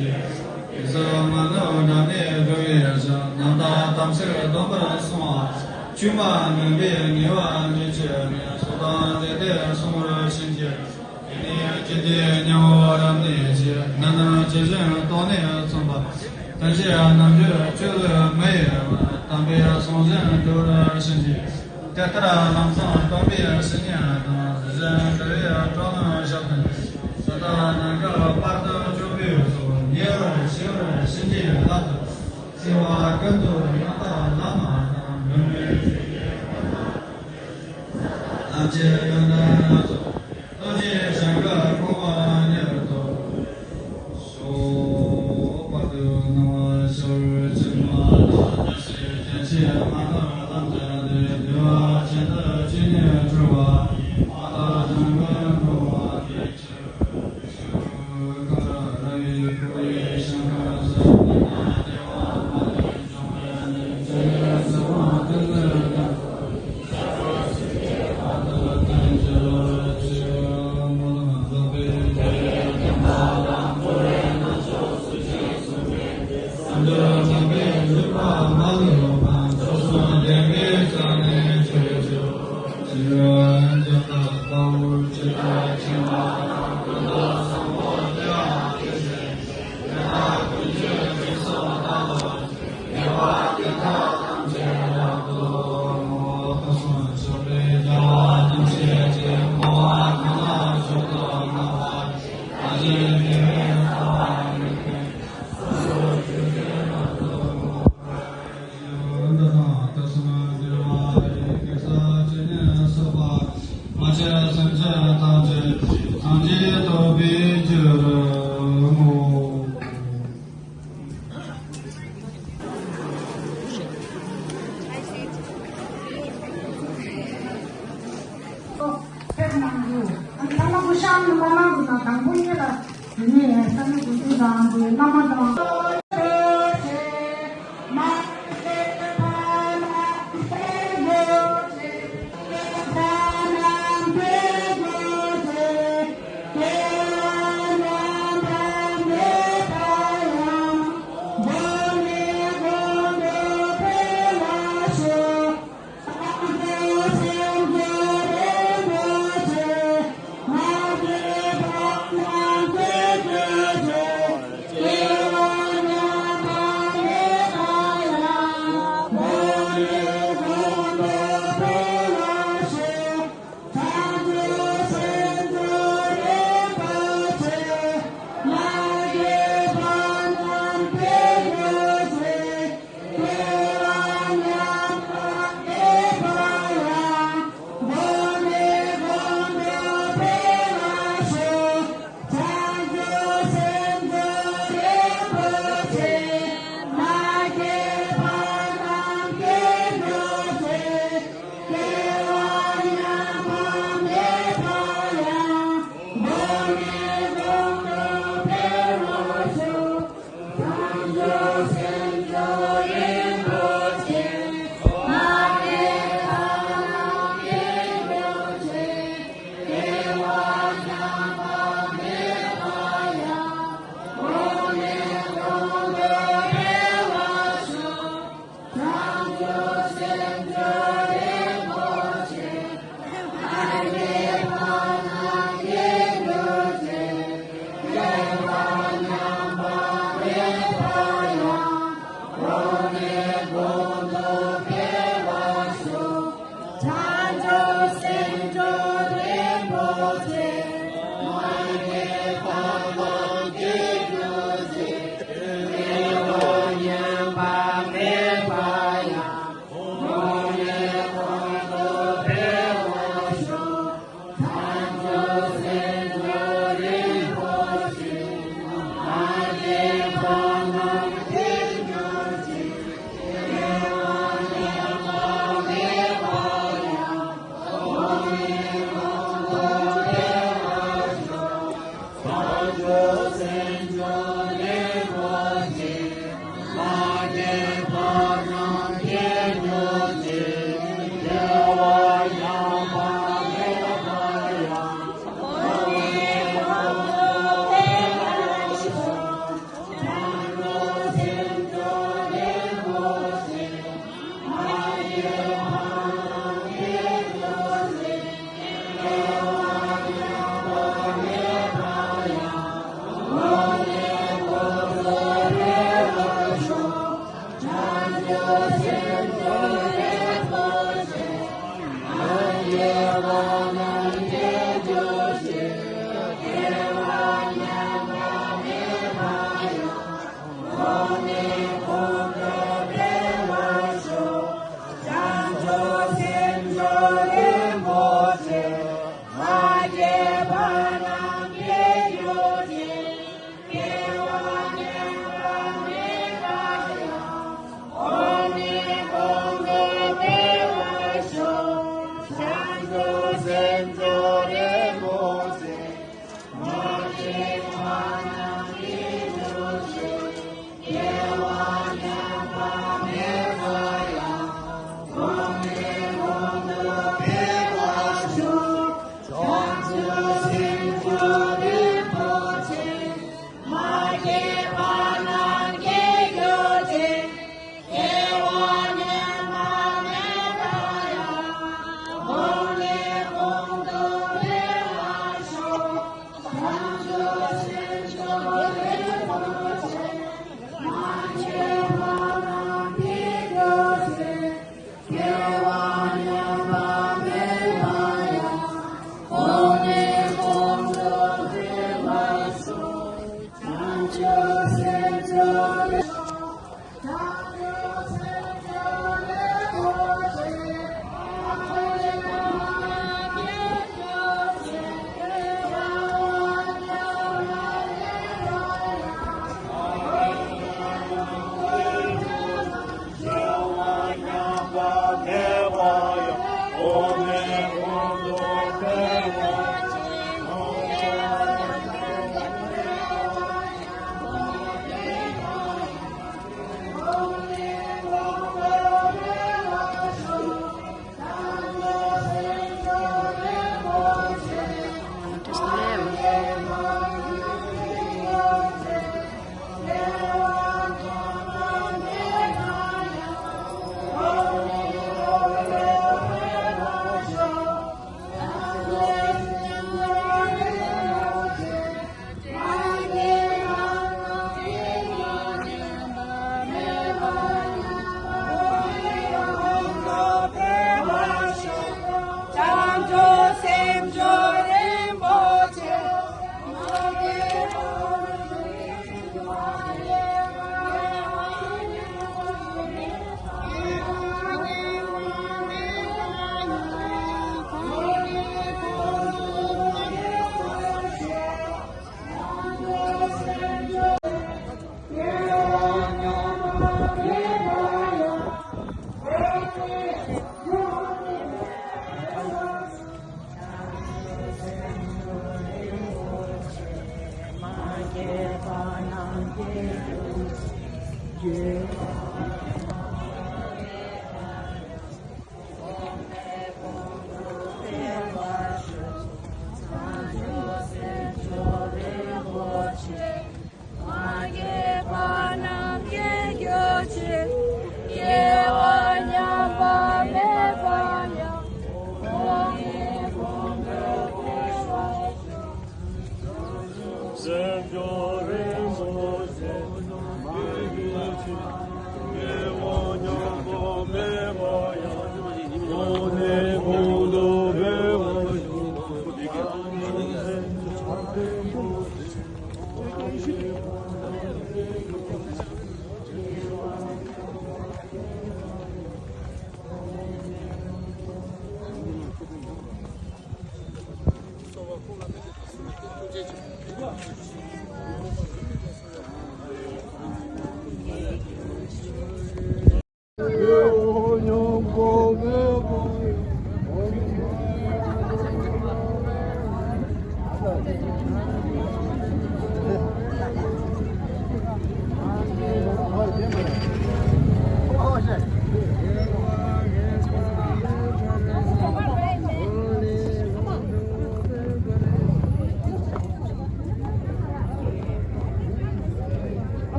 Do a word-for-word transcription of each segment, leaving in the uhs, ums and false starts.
གེ་སར་མ་ནུ་བྲམ་ཟེ་འགྲོ་བའི་ཞིང་། རྣམ་དག་དམ་ཚིག་སྡོམ་པར་གསུངས་པ། བཅོས་མ་མིན་པའི་ངེས་པ་ཉིད་ཀྱིས་ནི། སྲོག་དང་བཅས་ཏེ་བསྲུང་བར་བྱིན་གྱིས། དེ་ནས་ཇི་སྲིད་སྙིང་པོར་རབ་གནས་ཤིང་། ནད་རྣམས་ཇི་བཞིན་རྟོག་ནས་བསྲུངས་པ། དོན་བྱེད་རྣམ་འགྱུར་ཆོས་ལུགས་མི་གཡེལ་བར། དམ་པའི་གསུང་བཞིན་འགྲོ་བར་བྱིན་གྱིས། དེ་ལྟར་ལམ་སེང་སྟོན་པའི་བཤེས་གཉེན་དང་། གཟུགས་ཅན་འདུལ་བའི་སྤྲོ་ལམ་ཞབས་ཏུ། ཇི་ལྟར་གནང་གི་བར་དུ་གཅོད་པའི་ཚོགས། ཉེ་བར་ཞི་བར་བྱིན་གྱིས་བརླབ་ཏུ། བརྩེ་བ་ཀུན་ཏུ་ཡང་དག་བླ་མ་དང་། འབྲལ་མེད་ཐམས་ཅད་ཡོན་ཏན་རབ་རྫོགས། རྡོ་རྗེ་འཆང་གི་གོ་འཕང་མྱུར་ཐོབ། ཤོག། བར་དུ་སྣང་བ་ཤར་བའི་ཕྱིར་མ་ལགས། སྐྱེ་ཤི་རྒ་ཤི་རྒྱལ་ཆེན་མ་ནུ་ལམ་བརྒྱ་སྟེ། བདེ་བ་ཅན་དུ་སྐྱེས་ནས་གྲོལ་བ་ཡི། མ་ཐོབ་ཐང་གི་འགྲོ་བ་ཡི་ཕྱིར། ཕེབས་གནང་རྒྱུ། ཨ་ནི་ཚང་མ་སྐུ་ཤ་ནི་མ་གནང་དགོས་ན་དང་པོ་ཉིད་ལ་དེ་ནས་ས་ནི་དགོན་སྡེ་དང་དེ་བླ་མ་དང་།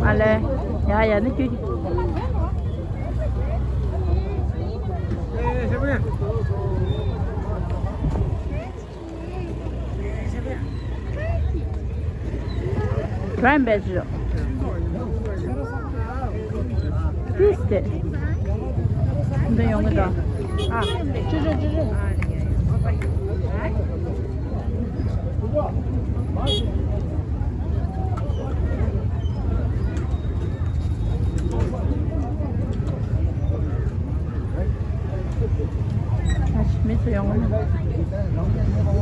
ཨ་ལེ། ཡ་ཡ་ནི་ཀྱུ་ཀྱུ། Prime batch རོ། Please དེ། འདི་ཡོང་གི་འདུག་ཨ། ཅུ་ཅུ་ཅུ་ཅུ། ཨ་ཤི་མི་ཚོ་ཡོང་གི་མིན།